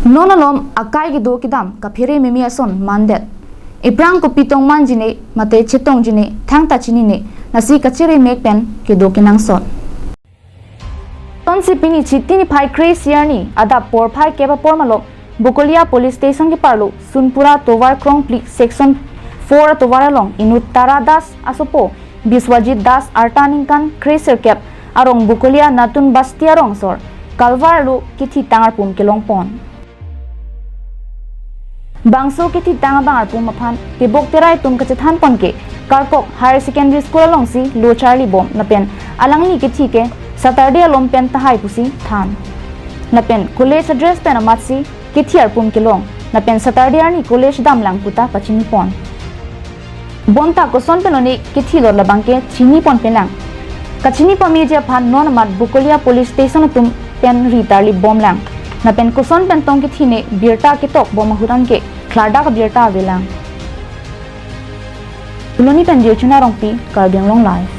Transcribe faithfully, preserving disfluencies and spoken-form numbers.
Non alom akai kedo kedam kaphere meme ason mandet. Ephrang kopi tong manji ne mate chetongji ne thangta chinine, lasi kachere mek pen kedo kenangsot. Tonsi pini Chiti niphai kre-isi arni adap porphai kep apor malom Bokolia Police Station keparlo Sunpura tovar krongphli section four atovar along inut Tara Das asopo Biswajit Das arta ningkan kre-sirkep arong Bokolia Natun Basti arongsor kalvar lo kethitang arpum kelongpon. Bangso kethitang abang arpum aphan tebok terai atum kachethanpon ke Karkok Higher Secondary School alongsi lo charlibom lapen alangli kethi ke Saturday alom pen tahai pusi than. Lapen college address pen amatsi kethi arpum kelong lapen Saturday arni college damlang puta pachinipon. Bonta koson pen lone kethilot labang ke chinipon pelang. Kachini pameji aphan non amat Bokolia Police Station atum pen ri tarlibomlang. Lapen koson pen tong kethi ne birta ketokbom ahut anke klardak abirta avelang. Phuloni pen Jyochuna Rongpi, Karbi Anglong Live.